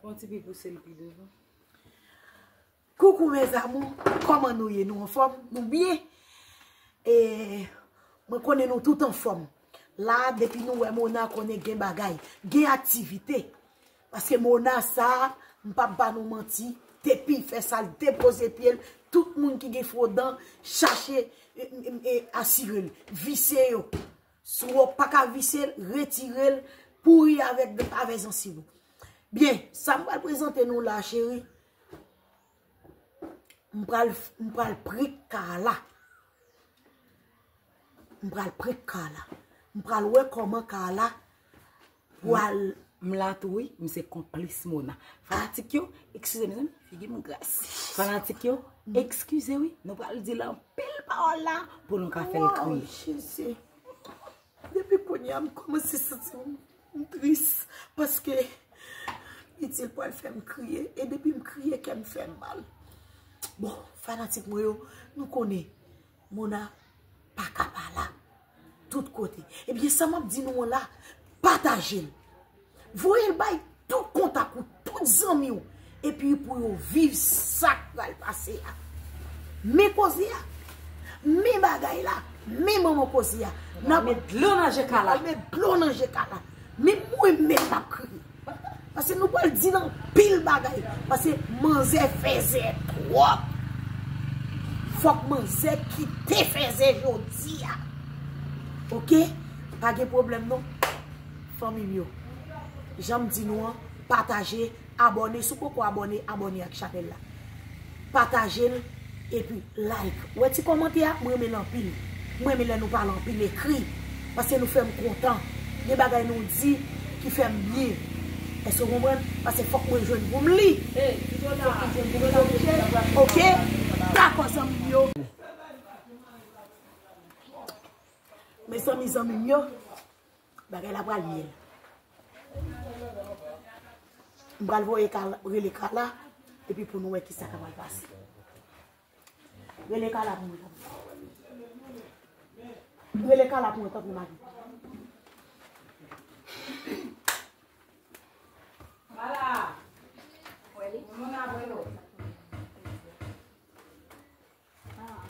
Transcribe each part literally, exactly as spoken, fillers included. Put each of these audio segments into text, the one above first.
Yon ti pi pouse l pi devan. Coucou mes amours, kòman nou ye? Nou anfòm? Nou byen? E mwen konnen nou tout anfòm. La, depi nou wè Mona, konnen gen bagay, gen aktivite. Paske Mona sa, m p ap ba nou manti, depi fè sa l depoze pye l, tout moun ki gen fo dan, chache e, e, e, asire l, vise yo. Si w pa ka vise l, retire l, pouri avèk, avè zansiv ou. Byen, sa m pral prezante nou la, cheri, m pral, m pral prank Carla. M pral prank Carla. M pral wè kòman Carla pral. M la tou wi, m se konplis Mona. Fanatik yo, eskize mezanmi, figi m gras. Fanatik yo, eskize wi, nou pral di l anpil pawòl la pou nou ka fè l kriye. Jezi. Depi kounye a, m kòmanse santi m, m tris, paske li di l pral fè m kriye, e depi m kriye, kè m fè m mal. Bon, fanatik mwen yo, nou konnen, Mona pa ka pa la tout kote. Ebyen, sa m ap di nou an la, pataje l. Voye l bay tout kontak ou, tout zanmi w. Epi pou yo viv sa k pral pase a. Men koze a. Men bagay la. Men manman koze a. N ap met dlo nan je Carla. Met dlo nan je Carla. Men mwen menm m ap kriye. Paske nou pral di l anpil bagay. Paske manzè fèzè twòp. Fòk manzè kite fèzè jodi a. Oke? Pa gen pwoblèm non. Fanmi m yo. Jan m di nou an, pataje, abòne. Si w poko abòne, abòne ak chanèl la. Pataje l, epi like. Ou wè ti kòmantè a, mwen renmen l anpil. Mwen renmen lè nou pale anpil, ekri. Paske nou fè m kontan. Gen bagay nou di ki fè m byen. Èske w konprann? Paske fòk mwen jwenn pou m li. Fòk mwen jwenn pou m li, oke? Dakò, zanmi m yo. Mezanmi, zanmi m yo. Bagay la pral byen. M pral voye Carla, rele Carla, epi pou nou wè kisa k ap pral pase. Rele Carla pou mwen, tanpri. Rele Carla pou mwen, tanpri, mari. Carla! Mwen ap rele w. Ah,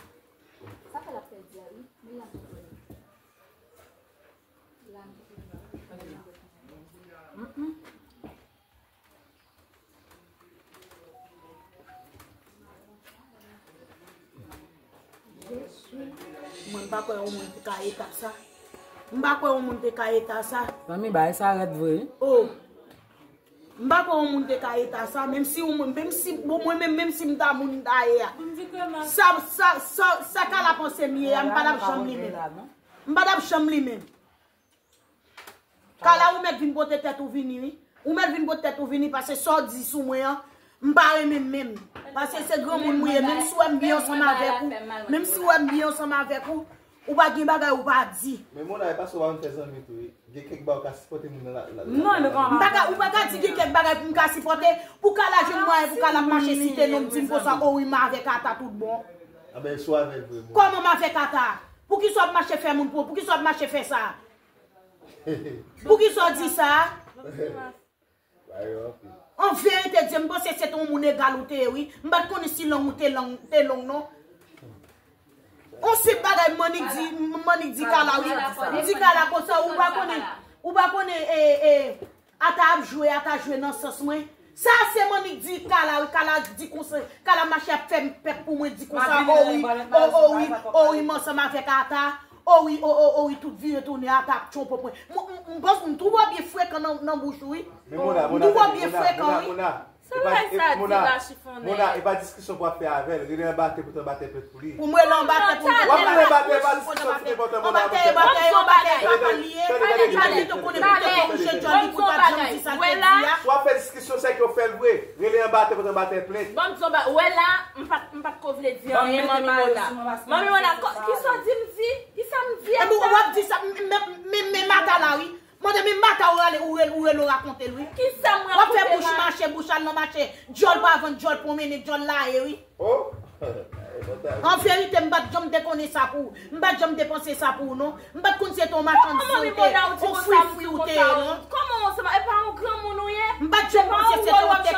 sa fè l ap fè di a, wi. Men l ap di. Mwen, m pa kwè yon moun te ka eta sa. M pa kwè yon moun te ka eta sa. Zanmi, bagay sa rèd vre, wi. Oh. M pa kwè yon moun te ka eta sa, menm si yon moun, menm si, bon, mwen menm, menm si m ta moun m ta ye a. Sa, sa, sa, sa Carla panse m ye a, m pa t ap janm li menm. M pa t ap janm li menm. Carla, ou mèt vin pote tèt ou vini, wi. Ou mèt vin pote tèt ou vini, paske sa w di sou mwen an, m pa renmen menm. Paske se granmoun mwen ye, menm si w wè m byen ansanm avèk ou, menm si w wè m byen ansanm avèk ou, ou pa gen bagay ou pa di. Men Mona, e pa sa w pa konn fè zanmi tou, wi. Gen kèk bagay ou ka sipòte moun nan la, la, la, non, la, nou la. M pa ka, ou pa ka di gen kèk bagay pou m ka sipòte. Pou Carla jwenn mwayen, pou Carla ap mache site non m, di m konsa, o wi, m avèk Ata tout bon. Anben, si w avè l vre, Mona. Kòman m avèk Ata? Poukisa w ap mache fè moun pou, poukisa w ap mache fè sa? Poukisa w di sa? An verite, Dye, m panse se te yon moun egal ou te ye, wi. M pa t konnen si lang ou te lang, te long, non. On se bagay m annik di, m annik di Carla, wi. M di Carla konsa, ou pa konnen, ou pa konnen, e, e, Ata ap jwe, Ata jwe nan sans mwen. Sa se m annik di Carla, wi. Carla di konsa, Carla mache ap fè m pèp pou mwen, di konsa, o wi, o, o wi, o wi, m ansanm avèk Ata. O wi, o, o, o wi, tout vire tounen Ata ap tchonpo mwen. M, m, m, m twò byen frekan nan, nan bouch ou, wi. Men Mona, Mona, tande, Mona, Mona, Mona, Mona, e pa, e, Mona, Mona, e pa diskisyon pou w ap fè avè l. Rele anba tè pou w anba tè plent pou li. Pou m rele anba tè pou m. W ap rele anba tè, e pa diskisyon sou nenpòt Mona, anba tè, anba tè, anba tè, pa pale, e pa pale, li te konnen pou te konnen djòl li pou ta janm di sa l te di a. Si w ap fè diskisyon, se ke w fè l vre. Rele anba tè pou w anba tè plent. Bon, m di w, wè la, m pa t, m pa t ko vle di anyen, manmi Mona. Manmi Mona, kisa w di m di? Kisa m di Ata? Epi w ap di sa, men, men, men Mata la, wi. Mande men Mata ou rale, ou rele, ou rele, ou rakonte l, wi. Kisa m rakonte la? W ap fè bouch mache, bouch al nan mache. Djòl pa vann, djòl pwomennen, djòl laye, wi. Oh. An verite, m pa t janm te konnen sa pou ou. M pa t janm te panse sa pou ou, non. M pa t konn se te yon machann zi ou te ye, yon fri fri ou te ye, non. Kòman w ansanm? E pa yon granmoun ou ye? M pa t janm panse se te yon tèt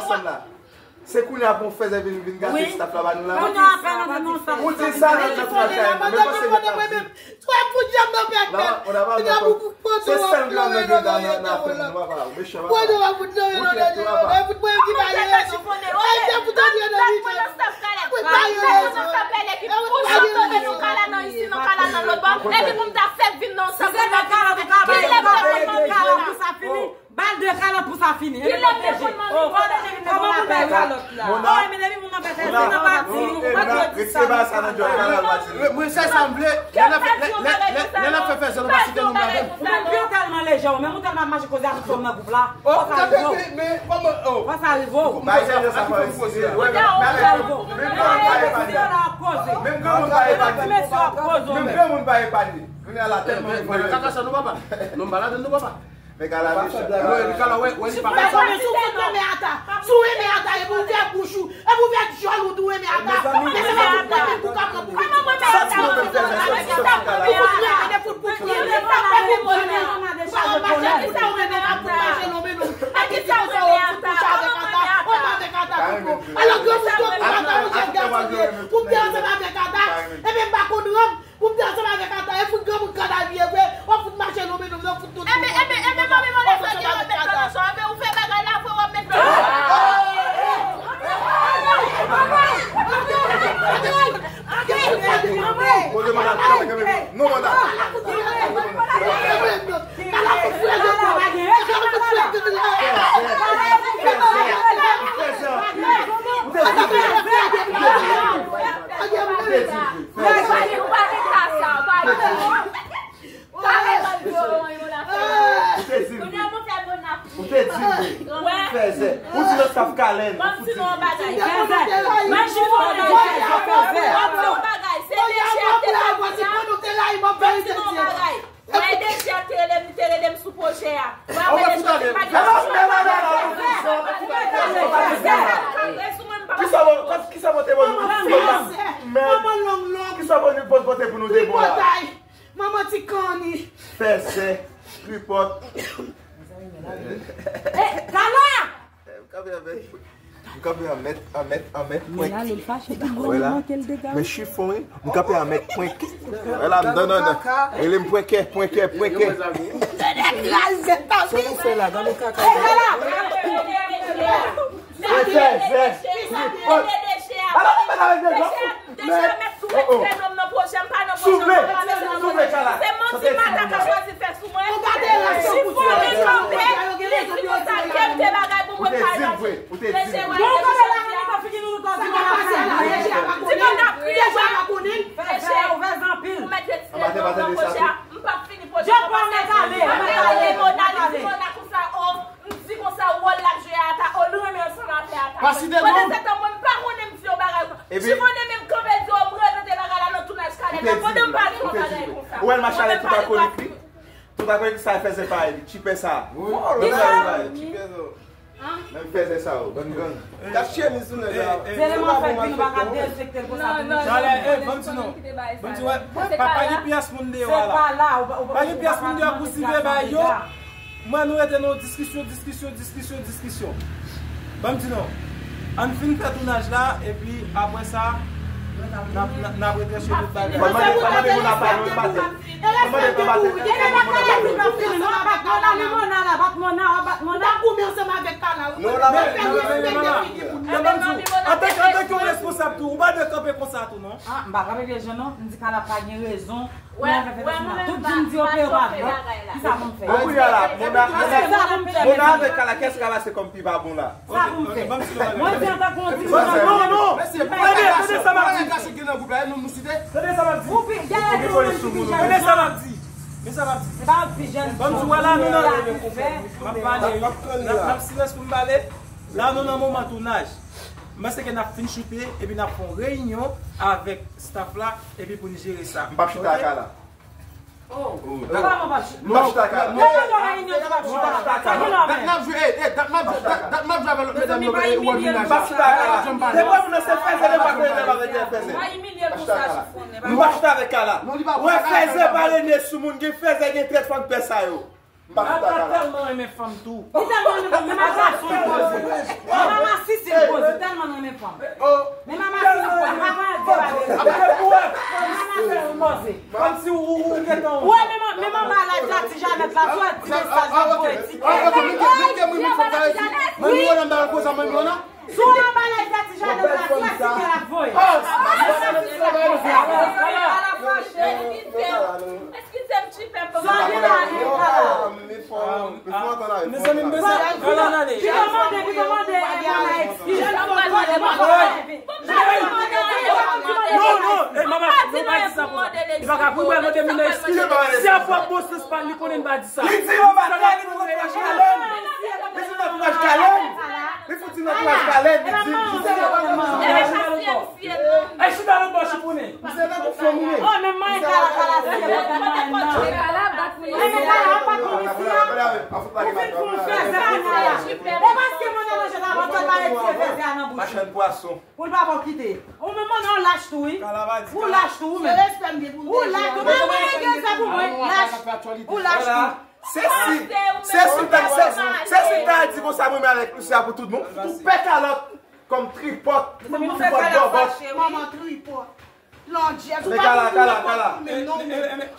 Ansanm la. Se kounye a pou fè zè vin vin gate staff la ba nou la. Kounye a apèn antre nan staff. Ou di sa nan nan travay la. Men panse gen nan. Sou e pou djam nan pèpè. Ou ta pa nan pou se sèl grann nan gen nan nan afè nou papa. Mechan papa. Ou tèt ou papa. Ou tèt ou papa. Epi pou m ta fè vin nan staff la. Kilè pou m ta fè vin nan staff la. Bal de kalan pou sa fini. Kilè pou moun mande. Kòman pou bay kalòt la? Oh, men depi moun nan fè fè, se nan pati, ou pa dwe di sa. Mwen, se sa m vle. Lè n ap fè, lè, lè, lè, lè n ap fè fè zè, nou pa site non m avè m. Ou menm pi ou tèlman lejè, ou menm ou tèlman ap mache koze ak tout fòm nan gwoup la. Fò sa rive w. Fò sa rive w. Fò sa rive w. Menm granmoun pa epanye. Menm granmoun pa epanye. Kounye a la tèlman. Kaka sa nou papa. Non, m pa ladann nou papa. Men Kala mechan. Kala, wè, wè, li pa fè sa. Si w fout renmen Ata, si w renmen Ata, epi w ouvè bouch ou, epi w ouvè djòl ou, di w renmen Ata, men se pa tout moun menm pou ka pran pou. Kòman mwen renmen Ata? Ou fout renmen, fout pou fout. Ou fout renmen, fout pou fout. Ou fout renmen, fout pou fout. Ou pa wè mache, kisa w renmen, pa pou mache non, men non. Ak kisa w renmen Ata? Ou mache avèk Ata, ou pa avèk Ata, koko. Alò, granmoun, granmoun, Ata, ou jèn gason li ye. Pou m te ansanm avèk Ata, ebyen, m pa konn ranm. Pou m te ansanm avèk Ata, e fout granmoun kanal li ye vre, w ap fout mache non, men non, w ap fout tout moun. Ebyen, ebyen, ebyen, manmi, mwen lè frè gen yon mèt nan manchon, ebyen, ou fè bagay la, fò w ap met nan. Poze manda, kanpe, kanpe, non, manda. Ou te di vre. Ou te di vre. Fèzè. Ou di nan staff Kalen. Ban m di nou yon bagay. Fèzè. Ban m di nou yon bagay. Se deja te la konsa. Ban m di nou yon bagay. Mwen deja te rele m, te rele m sou pwojè a. Mwen mwen deja te pa gen. Kisa mwen, kisa mwen te ban nou? Kisa mwen pote pou nou de bon la? Manman ti kanni. Fèzè, tripòt. Kala! M kanpe an mèt, m kanpe an mèt, an mèt, an mèt, pwenk. Wè la. Men chifon, wi. M kanpe an mèt, pwenk. Wè la, m nan, nan, nan. Rele m pwenkè, pwenkè, pwenkè. Sa nou fè la, gade kaka. Fèzè, tripòt. Ala, ou mèt avèk de lòt. Deja mèt tou mèt fè nonm nan pwochè m pa nan pwochè m pa bezwen nan pwochè. Se manti Mata ka chwazi fè sou mwen. Chifon li kanpe, li di konsa l te m te bagay pou mwen kay la. Mesye wè depi jodi a. Ti konn ap kriye sa. Mesye, ou mèt retire nonm nan pwochè a. M p ap fini pwochè m pa pase nan pwochè a. M ap pale Mona, li di Mona konsa o. M di konsa wòl l ap jwe a Ata, o l renmen ansanm avè Ata. Pa site non. Pandan se tan mwen m pa konnen m di yon bagay. Epi si konnen menm kanpe di w m prezante bagay la nan tounaj Kalen nan pandan m pa di yon bagay konsa. Ou wè l mache avèk tout akolit li? Tout akolit sa fè se pa li. Chipè sa. Wi. Menm sa li bay. Menm fèzè sa yo, bann gang. Gad chemiz ou nèg la. Se lè m ap fè vin ou pa ka derespekte l konsa pou nou. Talè, eh, ban m di non. Ban m di wè, pa pa gen pyès moun deyò a la. Pa gen pyès moun deyò pou sive bagay yo. Mwen nou rete nan diskisyon, diskisyon, diskisyon, diskisyon. Ban m di nou, ann fin fè tounaj la, epi apre sa, n ap, n ap, n ap retranche tout bagay. Kòman de, kòman de moun ap pale, wi, maten? Kòman de, kòman de, kòman de moun ap pale? Bat Mona, bat Mona, bat Mona. Antanke, antanke yon responsab tou, ou pa dwe kanpe konsa tou, non? Ah, m pa kanpe pye jan non, m di Kala pa gen rezon. Wè, wè, mwen menm m pa, m pa chòfe bagay la. Bon, kounye a la, Mona, Mona, Mona avèk Kala, kiyès ki ka pase kòm pi pa bon la? Sa pou m fè? Mwen di antanke yon dirijan. Non, non, non. Tande, tande sa m ap di. Gason ki nan gwoup la, e nou, nou site. Tande sa m ap di. Tande sa m ap di. Men sa m ap di. Ban m di w la, nou nan, m ap pale, wi. N ap, n ap silans pou m pale. La, nou nan moman tounaj. M panse ke n ap fin choute, epi n ap fè yon reyinyon avèk staff la, epi pou n jere sa. M p ap choute ak Kala. Oh. Kòman w ap chita? M p ap chita ak Kala. Nan yon reyinyon, ou p ap chita. Sa gen nan men? Dat n ap jwe, eh, eh, dat n ap jwe, dat, dat n ap jwe avèk lòt medam yo, eh, ou wè menaj la. M p ap chita ak Kala. Depi moun nan se fèzè, depi moun nan se fèzè. Pa imilye l konsa, Chifonnen. M p ap chita avèk Kala. Wè fèzè pale ne sou moun, gen fèzè, gen trèt, fòk pè sa yo. Tata tèlman renmen fanm tou. Li tèlman renmen fanm, men mama si li poze. Men mama si si li poze, tèlman renmen fanm. Men mama si si poze, pa konn di bagay. Men mama si si poze. Kòmsi ou, ou, ou gentan. Wè, men man-, men manman la di a ti Janèt la, swa ti mesaj la voye ti. Sou anba la di a ti Janèt la, swa ti kè la voye. Eskize m, ti pèp. Mezanmi, m bezwen Kalala ale. Pito mande, pito mande, eh, mama, excuse. Non, non, eh, mama, non, pa di sa pou sa. Li pa ka pou mwen mande moun nan excuse. Si a fwa bon sans pa li konnen pa di sa. Li di yo pa tèl, li pou fè kalèn. Li di yo pou fè kalèn. Li fouti nan klas kalèt, li di, li di, li di, li di. Ay, chita lòt bò, Chipounen. Misye tankou fanm, wi. Oh, men mwen kala, kala, se mwen, mwen, non. Ay, men kala, pa konn isi a. Ou fin pou fè zè kounye a la. E paske mwen nan manje la, mwen pa retire fè zè a nan bouch. Machann pwason. Pou l pa bon kite. Ou menm, mwen, ou lach tou, wi. Ou lach tou, ou menm. Ou lach tou. Mwen, mwen, gen zè pou mwen. Lach. Ou lach tou. Se si, se si ta, se, se si ta di konsa mwen menm avèk Lucia pou tout bon, pou pè kalòt, kòm tripòt, tripòt dòbòt. Manman tripòt. Landjèz, ou pa konn tripòt ou menm non.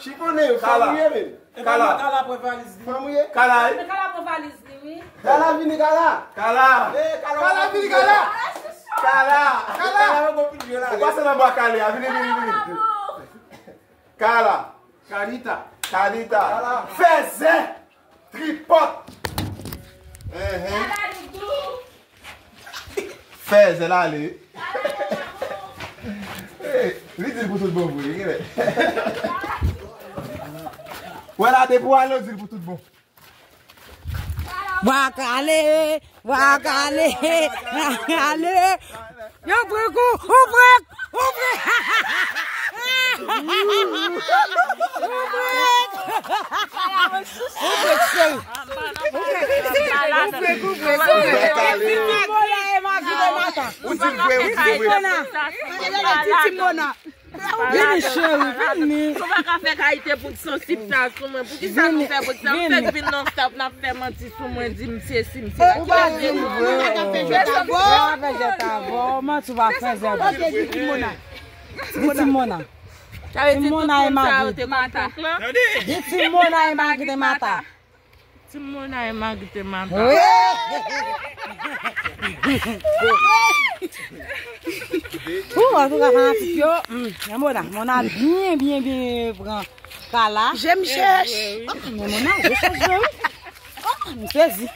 Chifone, fanm ou ye menm. Kala. Kala pran valiz li. Fanm ou ye? Kala, wi. Kala pran valiz li, wi. Kala vini, Kala. Kala. Kala vini, Kala. Kala. Kala, ou pase nan bwa kale a, vini, vini, vini. Kala. Kanita. Kanita. Fèzè. Tripòt. Enhen. Fèzè l ale. Li di l pou tout bon vre, genlè. Wè la, depi w ale, w di l pou tout bon. Bwa kale, bwa kale, bwa kale. Yon prank ou, ou prank, ou prank. Ou prank. Ou prank, cheri. Ou prank, ou prank, ou prank. Ou prank. Ou di vre, ou di vre. Titi Mona. Vini, cheri, vini. Ou pa ka fè kalite prank sansib sa sou mwen. Poukisa nou fè prank sa? Ou fèk vin non stop, n ap fè manti sou mwen, di m sesi, m sela. Ou pa di m vre. Ou pa fè jèt avò. Ou pa fè jèt avò. Manti, ou pa fè jèt avò. Titi Mona. Titi Mona e magi. Titi Mona e magi te mata. Ti moun a e magi te mata. Wi. Ou, antouka, fanatik yo, mm, men Mona, Mona byen, byen, byen pran Kala. Je m chèch. Ah, men Mona, je chèch vre, wi. Ah, m sezi.